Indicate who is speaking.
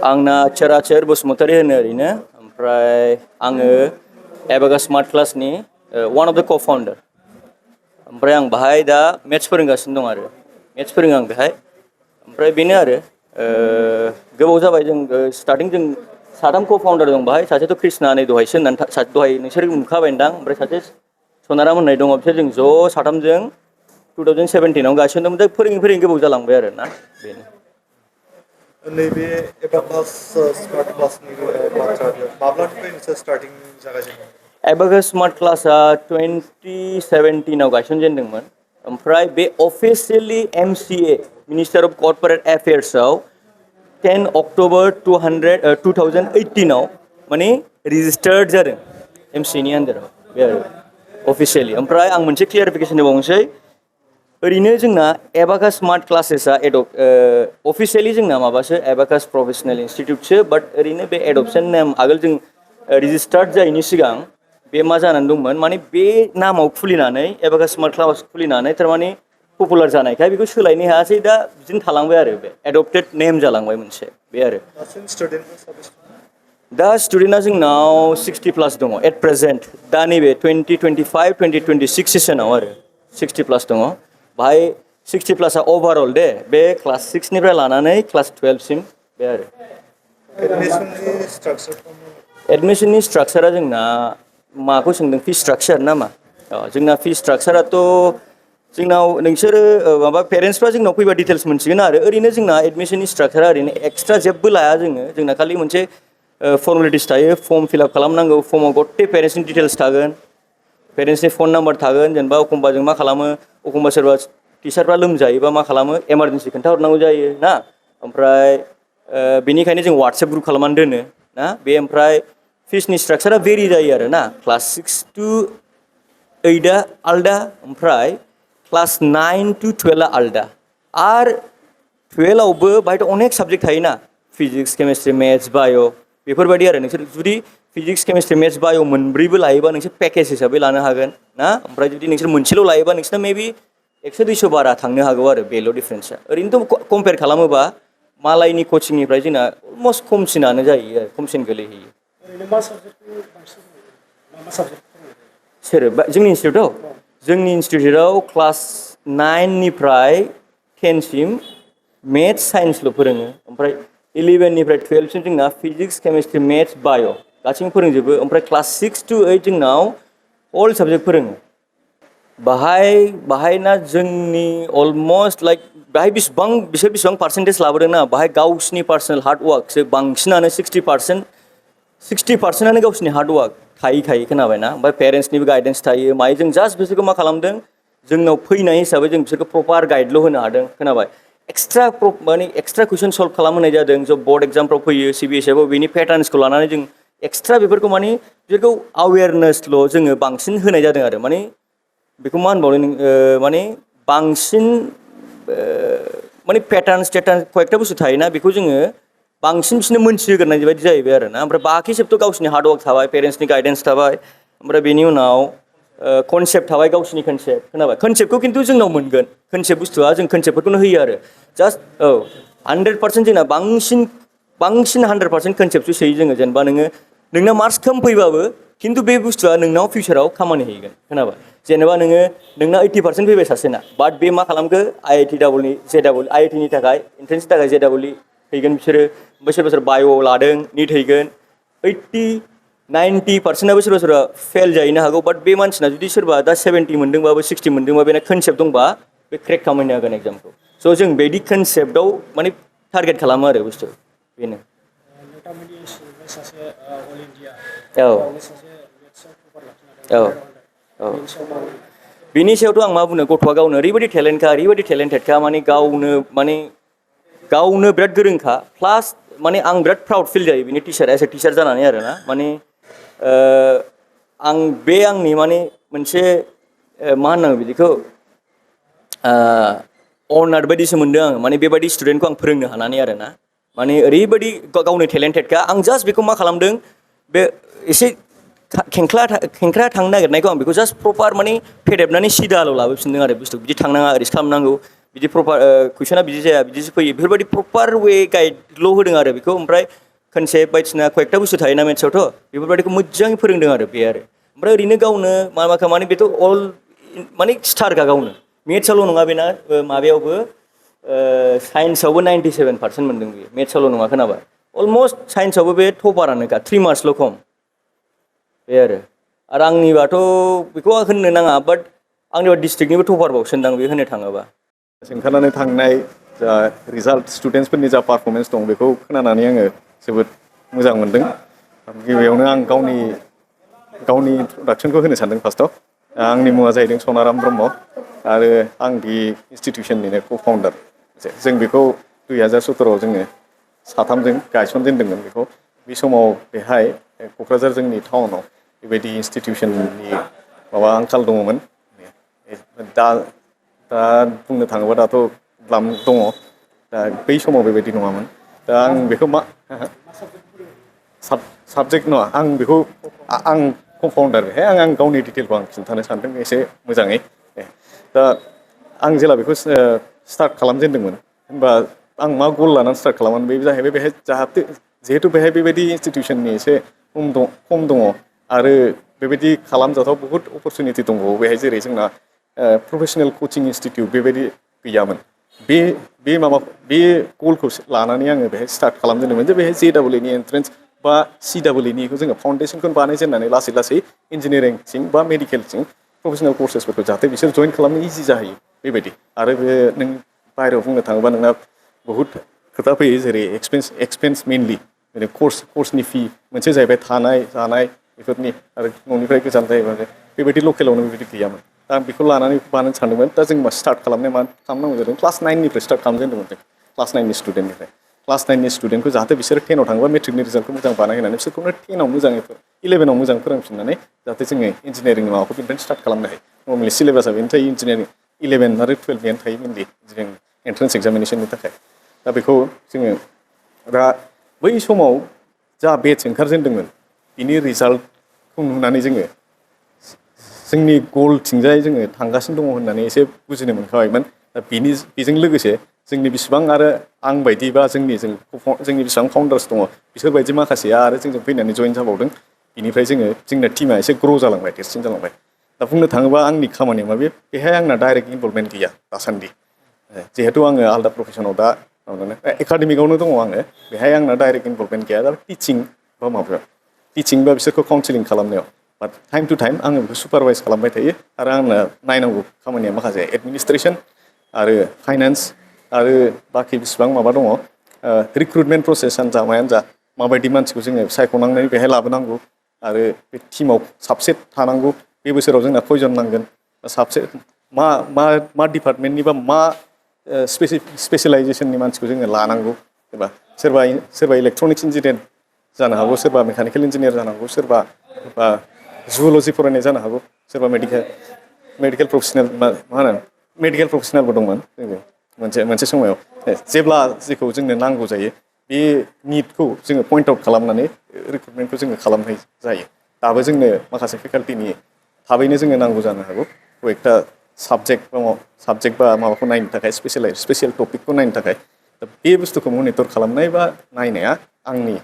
Speaker 1: आंना चेराचेर बसुमतारी होनो ओरैनो ओमफ्राय आङो Abacus स्मार्ट क्लासनि one of the co-founder ओमफ्राय आं बाहाय दा मेथ्स फोरोंगासिनो दं आरो मेथ्स फोरोङो आं बेहाय ओमफ्राय बेनो आरो गोबाव जाबाय जों स्टार्टिं जों साथाम co-founder दं बाहाय सासेथ' कृष्णा नै दहायसो होननानै दहाय नोंसोर नुखाबायदां ओमफ्राय सासे सनाराम होननाय दङ बिसोर जों ज' साथामजों 2017 आव गायसनदोंमोन दा फोरोङै गोबाव जालांबाय आरो ना बेनो
Speaker 2: नैबे Abacus स्मार्ट क्लासनि बाथ्रा माब्लानिफ्राय नोंसोर स्टार्टिं जागायजेनदों
Speaker 1: Abacus स्मार्ट क्लासआ 2017 आव गायसनजेनदोंमोन ओमफ्राय बे officially MCA minister of corporate एफेयार्सआव 10 अक्ट'बर 2018 आव माने रेजिस्टार्ड जादों MCA नि आन्दाराव बे आरो अफिशियेलि ओमफ्राय आं मोनसे क्लियारिफिकेसन होबावनोसै ओरैनो जोंना Abacus स्मार्ट क्लासेसआ अफिशियेलि जोंना माबासो Abacus प्रफेसनेल इन्स्टिटिउटसो बाट ओरैनो बे एडप्शन नेम आगोल जों रेजिस्टार्ड जायैनि सिगां बे मा जानानै दंमोन माने बे नामाव खुलिनानै Abacus स्मार्ट क्लास खुलिनानै थारमाने पपुलार जानायखाय बेखौ सोलायनो हायासै दा बिदिनो थालांबाय आरो बे एडप्टेड नेम जालांबाय मोनसे बे आरो दा स्टुडेन्टआ जोंनाव 60 प्लास दङ एट प्रेजेन्ट दा नैबे 2025-2026 सेसनाव आरो 60 प्लास दङ बाहाय 60 प्लासआ ओभारअल दे बे क्लास 6 निफ्राय लानानै क्लास 12 सिम बे आरो एडमिसननि स्ट्राक्चारा जोंना माखौ सोंदों फी स्ट्राक्चार ना मा जोंना फी स्ट्राक्चाराथ' जोंनाव नोंसोरो माबा पेरेन्टसफ्रा जोंनाव फैबा डिटेल्स मोनसिगोन आरो ओरैनो जोंना एडमिसननि स्ट्राक्चारा ओरैनो एक्सट्रा जेबो लाया जोंना खालि मोनसे फर्मेलिटिस थायो फर्म फिलआप खालामनांगौ फर्माव गथे पेरेन्ट्सनि डिटेल्स थागोन पेरेन्ट्सनि फन नाम्बार थागोन जेनेबा एखमबा जों मा खालामो एखमबा सोरबा टिचारफ्रा लोमजायोबा मा खालामो इमारजेन्सि खोन्थाहरनांगौ जायो ना ओमफ्राय बेनिखायनो जों वाट्सएप ग्रुप खालामनानै दोनो ना बे ओमफ्राय फिसनि स्ट्राक्चारा भेरि जायो आरो ना क्लास 6 to 8आ आलदा ओमफ्राय क्लास 9 to 12आ आलदा आरो 12 आवबो बाहायथ' अनेक साबजेक्ट थायोना फिजिक्स केमिस्ट्रि मेथ्स बाय' बेफोरबायदि आरो नोंसोर जुदि फिजिक्स केमिस्ट्रि मेथ्स बाय' मोनब्रैबो लायोबा नोंसोर पेकेज हिसाबै लानो हागोन ना ओमफ्राय जुदि नोंसोर मोनसेल' लायोबा नोंसोरना मेबि 100-200 बारा थांनो हागौ आरो बेल' डिफारेन्सआ ओरैनोथ' कम्पेयार खालामोबा मालायनि कचिंनिफ्राय जोंना अलमस्ट खमसिनानो जायो आरो खमसिन गोलैहैयो सोर जोंनि इन्स्टिटिउटआव क्लास 9 निफ्राय 10 सिम मेथ्स साइन्सल' फोरोङो ओमफ्राय 11 निफ्राय 12 सिम जोंना फिजिक्स केमिस्ट्रि मेथ्स बाय' गासिबो फोरोंजोबो ओमफ्राय क्लास 6 to 8 जोंनाव अल साबजेक्ट फोरोङो बाहायना जोंनि अलमस्ट लाइक बाहाय बिसोर बेसेबां पार्सेन्टेज लाबोदोंना बाहाय गावसिनि पार्सनेल हार्डवार्कसो बांसिनानो 60%आनो गावसिनि हार्डवार्क थायो खोनाबायना ओमफ्राय पेरेन्ट्सनिबो गाइडेन्स थायो माय जों जास्ट बिसोरखौ मा खालामदों जोंनाव फैनाय हिसाबै जों बिसोरखौ प्रपार गाइडल' होनो हादों खोनाबाय एक्सट्रा कुइसन सल्भ खालामहोनाय जादों जो बोर्ड एग्जामफ्राव फैयो CBSE बेनि पेटार्न्सखौ लानानै जों एक्सट्रा बेफोरखौ माने बिसोरखौ आवेरनेसल' जोङो बांसिन होनाय जादों आरो माने बेखौ मा होनबावनो माने बांसिन माने पेटार्न्स कয়েকটা बुस्थु थायोना बेखौ जोङो बांसिन बिसोरनो मोनथिहोग्रोनाय बायदि जाहैबाय आरो ना ओमफ्राय बाखि सोबथ' गावसिनि हार्डवार्क थाबाय पेरेन्ट्सनि गाइडेन्स थाबाय ओमफ्राय बेनि उनाव कनसेप्ट थाबाय गावसिनि कनसेप्ट खोनाबाय कनसेप्टखौ खिन्थु जोंनाव मोनगोन कनसेप्ट बुस्थुआ जों कनसेप्टफोरखौनो होयो आरो जास्ट 100% जोंना बांसिन 100% कनसेप्टसो सोयो जोङो जेनेबा नोंना मार्क्स खम फैबाबो खिन्थु बे बुस्थुआ नोंनाव फिउचाराव खामानि हैगोन खोनाबाय जेनेबा नोंना 80% फैबाय सासेना बाट बे मा खालामखो IIT नि थाखाय एन्ट्रेन्सनि थाखाय JEE हैगोन बिसोरो ओमफ्राय सोरबा बाय' लादों नीट हैगोन 80-90%आबो सोरबा फेल जाहैनो हागौ बाट बे मानसिना जुदि सोरबा दा 70 मोनदोंबाबो 60 मोनदोंबा बेना कनसेप्ट दंबा बे क्रेक खालामनो हागोन एग्जामखौ स' जों बेदि कनसेप्टआव माने टारगेट खालामो आरो बुस्थु बेनो बिनि सायावथ' आं मा बुंनो गथ'आ गावनो ओरैबायदि टेलेन्टेडखा माने गावनो बिराद गोरोंखा प्लास माने आं बिराद प्राउड फिल जायो बिनि एज ए टिचार जानानै आरोना माने आं बे आंनि माने मोनसे मा होननांगौ बिदिखौ अनार बायदिसो मोनदों आङो माने बेबायदि स्टुडेन्टखौ आं फोरोंनो हानानै आरोना माने ओरैबायदि गावनो टेलेन्टेडखा आं जास्ट बेखौ मा खालामदों बे एसे खेंख्रा थांनो नागिरनायखौ आं बेखौ जास्ट प्रपार माने फेदेबनानै सिदाल' लाबोफिनदों आरो बुस्थु बिदि थांनाङा ओरैसो खालामनांगौ बिदि प्रपार कुइसना बिदि जाया बिदिसो फैयो बेफोरबायदि प्रपार वे गाइडल' होदों आरो बेखौ ओमफ्राय कनसेप्ट बायदिसिना कयेकटा बुस्थु थायोना मेथ्सआवथ' बेफोरबायदिखौ मोजाङै फोरोंदों आरो बे आरो ओमफ्राय ओरैनो गावनो माबा माने बेथ' अल माने स्टारखा गावनो मेथ्सआवल' नङा बेना माबायावबो साइन्सआवबो 97% मोनदों बियो मेथ्सआवल' नङा खोनाबाय अलमस्ट साइन्सआवबो बे टपारानोखा 3 मार्क्सल' खम बे आरो आंनिबाथ' बेखौ होननो नाङा बाट आंनिबा डिस्ट्रिक्टनिबो टपारबावसोनदां बे होननो थाङोबा
Speaker 3: ओंखारनानै थांनाय जा रिजाल्ट स्टुडेन्टसफोरनि जा पारफरमेन्स दं बेखौ खोनानानै आङो जोबोद मोजां मोनदों गिबियावनो आं गावनि इन्ट्रडाक्सनखौ होनो सानदों फार्स्टआव आंनि मुङा जाहैदों सनाराम ब्रह्म आरो आं बि इन्सटिटिउसननिनो क' फाउन्डार जों बेखौ 2017आव जोङो साथामजों गायसनजेनदोंमोन बेखौ बे समाव बेहाय क'क्राझार जोंनि टाउनाव बेबायदि इन्सटिटिउसननि माबा आंखाल दङमोन दा बुंनो थाङोबा दाथ' द्लाम दङ दा बै समाव बेबायदि नङामोन दा आं बेखौ साबजेक्ट नङा आं बेखौ आं कम्पाउन्डार बेहाय आं गावनि डिटेलखौ आं खिन्थानो सानदों एसे मोजाङै दा आं जेला बेखौ स्टार्ट खालामजेनदोंमोन होनबा आं मा गल लानानै स्टार्ट खालामोन बे जाहैबाय बेहाय जाहाथे जिहेतु बेहाय बेबायदि इन्सटिटिउसननि एसे खम दङ आरो बेबायदि खालामजाथाव बहुद अपरसुनिटि दंबावो बेहाय जेरै जोंना प्रफेसनेल कचिं इनस्टिटिउट बेबायदि गैयामोन बे गलखौ लानानै आङो बेहाय स्टार्ट खालामजेनदोंमोन जे बेहाय JEE नि एन्ट्रेन्स बा CEE निखौ जोङो फाउन्डेसनखौ बानायजेननानै लासै लासै इन्जिनियारिंसिम बा मेडिकेलसिम प्रफेसनेल कर्सेसफोरखौ जाहाथे बिसोर जइन खालामनो इजि जाहैयो बेबायदि आरो बे नों बाहेरायाव बुंनो थाङोबा नोंना बहुद खोथा फैयो जेरै एक्सपेन्स मेनलि कर्सनि फि मोनसे जाहैबाय थानाय जानाय बेफोरनि आरो न'निफ्राय गोजान जायोबा बेबायदि लकेलावनो बेबायदि गैयामोन दा आं बेखौ लानानै बानायनो सानदोंमोन दा जों स्टार्ट खालामनाय मा खालामनांगौ जादों क्लास 9निफ्राय स्टार्ट खालामजेनदोंमोन जों क्लास 9नि स्टुडेन्टनिफ्राय क्लास 9नि स्टुडेन्टखौ जाहाथे बिसोरो 10आव थाङोबा मेट्रिकनि रिजाल्टखौ मोजां बानायहोनानै बिसोरखौनो 10आव मोजाङै 11आव मोजां फोरोंफिननानै जाहाथे जोङो इन्जिनियारिंनि माबाखौ बेनिफ्रायनो स्टार्ट खालामनो हायो नर्मेलि सिलेबासा बेनो थायो इन्जिनियारिं 11 आरो 12 बेनो थायो मेनलि जों एन्ट्रेन्स एग्जामिनेसननि थाखाय दा बेखौ जोङो दा बै समाव जा बेच ओंखारजेनदोंमोन बिनि रिजाल्टखौ नुनानै जोङो जोंनि गलथिंजाय जोङो थांगासिनो दङ होननानै एसे बुजिनो मोनखाबायमोन दा बेजों लोगोसे जोंनि बेसेबां आरो आं बायदि बा जोंनि बेसेबां फाउन्डार्स दङ बिसोरबायदि माखासेया आरो जोंजों फैनानै जइन जाबावदों बिनिफ्राय जोंना टिमा एसे ग्र' जालांबाय देरसिन जालांबाय दा बुंनो थाङोबा आंनि खामानिया बेहाय आंना डाइरेक्ट इनभल्भमेन्ट गैया दासान्दि जिहेतु आङो आलदा प्रफेसनाव दा एकाडेमिकआवनो दङ आङो बेहाय आंना डाइरेक्ट इनभल्भमेन्ट गैया दा टिचिं बा माबायाव टिचिं बा बिसोरखौ काउन्सिलिं खालामनायाव बाट टाइम टु टाइम आङो बेखौ सुपारभाइस खालामबाय थायो आरो आंना नायनांगौ खामानिया माखासे एडमिनिस्ट्रेसन आरो फाइनान्स आरो बाखि बिसिबां माबा दङ रिक्रुटमेन्ट प्रसेसआनो जा मायानो जा माबायदि मानसिखौ जोङो सायख'नानै बेहाय लाबोनांगौ आरो बे टिमाव साबसे थानांगौ बे बोसोराव जोंना खयजन नांगोन साबसे मा डिपार्टमेन्टनि बा मा स्पेसिलाइजेसननि मानसिखौ जोङो लानांगौ एबा सोरबा इलेक्ट्रनिक्स इन्जिनियार जानो हागौ सोरबा मेकानिकेल इन्जिनियार जानो हागौ सोरबा जुअल'जि फरायनाय जानो हागौ सोरबा मेडिकेल प्रफेसनेल मा होनो मेडिकेल प्रफेसनेलबो दंमोन मोनसे समाव जेब्ला जेखौ जोंनो नांगौ जायो बे निडखौ जोङो पइन्ट आउट खालामनानै रिक्रुटमेन्टखौ जोङो खालामनाय जायो दाबो जोंनो माखासे फेकाल्टिनि थाबैनो जोङो नांगौ जानो हागौ कयेकटा साबजेक्ट बा माबाखौ नायनो थाखाय स्पेसियेल टपिकखौ नायनो थाखाय दा बे बुस्थुखौ मनिटर खालामनाय बा नायनाया आंनि